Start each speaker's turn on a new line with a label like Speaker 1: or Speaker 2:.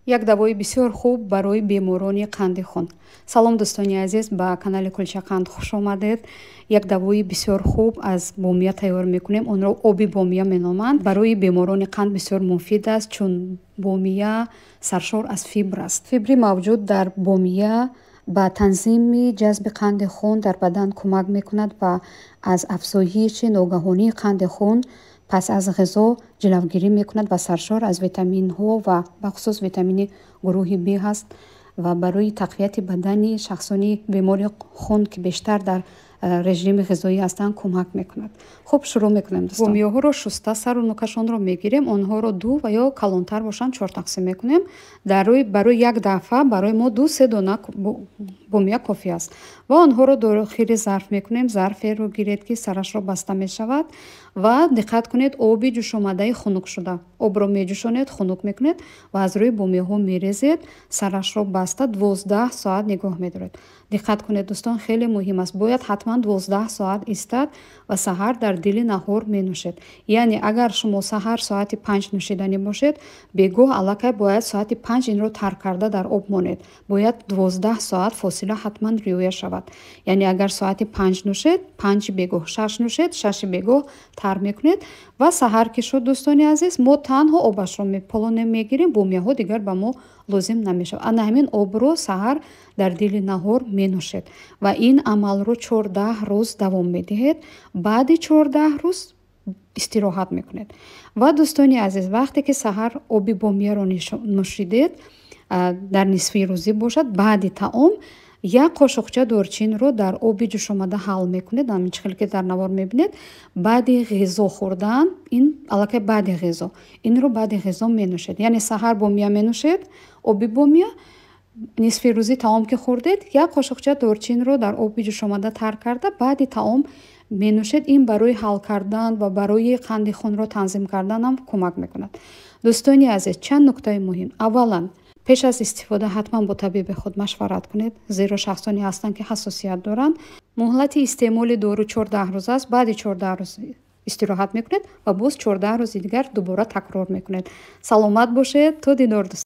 Speaker 1: Як давои бисёр хуб барои беморони қанди хун. Салом, дӯстони азиз, ба канали Кулчақанд хуш омадед. Як давои бисёр хуб аз бомия тайёр мекунем, онро оби бомия меноманд. Барои беморони қанд бисёр муфид аст, чун бомия саршор аз фибр аст. Фибри мавҷуд дар бомия ба танзими ҷазби қанди хун дар бадан кӯмак мекунад ва аз афзоиши ногаҳонии қанди хун пас аз ғизо ҷилавгирӣ мекунад ва саршор аз витаминҳо ва бахусус витамини гурӯҳи Б ҳаст ва барои тақвияти бадани шахсони бемори хун, ки бештар дар режими ғизоӣ ҳастанд, кӯмак мекунад. Хуб, шурӯъ мекунем, дӯстон. Бомиёҳоро шуста, сару нукашонро мегирем, онҳоро ду ва ё калонтар бошанд, чор тақсим мекунем. Барои як дафъа барои мо 2-се дона бомия кофӣ аст ва онҳоро дохили зарф мекунем. Зарферо гиред, ки сарашро баста мешавад, ва диққат кунед, оби ҷӯшомадаи хунукшуда. Обро меҷӯшонед, хунук мекунед ва аз рӯи бомияҳо мерезед, сарашро баста 12 соат нигоҳ медоред. Диққат кунед, дӯстон, хеле муҳим аст, бояд ҳатман 12 соат истад ва саҳар дар дили наҳор менӯшед. Яъне агар шумо саҳар соати 5 нӯшиданӣ бошед, бегоҳ аллакай бояд соати 5 инро тар карда дар об монед. Бояд 12 соат фосила ҳатман риоя шавад. Яъне агар соати 5 нӯшед, 5-и бегоҳ, 6 нӯшед, 6-и бегоҳ тар мекунед. Ва саҳар ки шуд, дӯстони азиз, мо танҳо обашро меполонем, мегирем, бомияҳо дигар ба мо лозим намешавад. Ана ҳамин обро саҳар дар дили наҳор менӯшед ва ин амалро 14 рӯз давом медиҳед. Баъди 14 рӯз истироҳат мекунед. Ва, дӯстони азиз, вақте ки саҳар оби бомияро нӯшидед, дар нисфи рӯзӣ бошад, баъди таом як қошуқча дорчинро дар оби ҷӯшомада ҳал мекунед, ҳамин чӣ хеле ки дар навор мебинед. Баъди ғизо хӯрдан, ин аллакай баъди ғизо, инро баъди ғизо менӯшед. Яъне саҳар бомия менӯшед, оби бомия, нисфи рӯзӣ таом ки хӯрдед, як қошуқча дорчинро дар оби ҷӯшомада тар карда, баъди таом менӯшед. Ин барои ҳал кардан ва барои қанди хунро танзим карданам кӯмак мекунад. Дӯстони азиз, чанд нуктаи муҳим. Аввалан, пеш аз истифода ҳатман бо табиби худ машварат кунед, зеро шахсоне ҳастанд, ки ҳассосият доранд. Муҳлати истеъмоли дору 14 рӯз аст. Баъди 14 рӯз истироҳат мекунед ва боз 14 рӯзи дигар дубора такрор мекунед. Саломат бошед, то дидор, дӯст.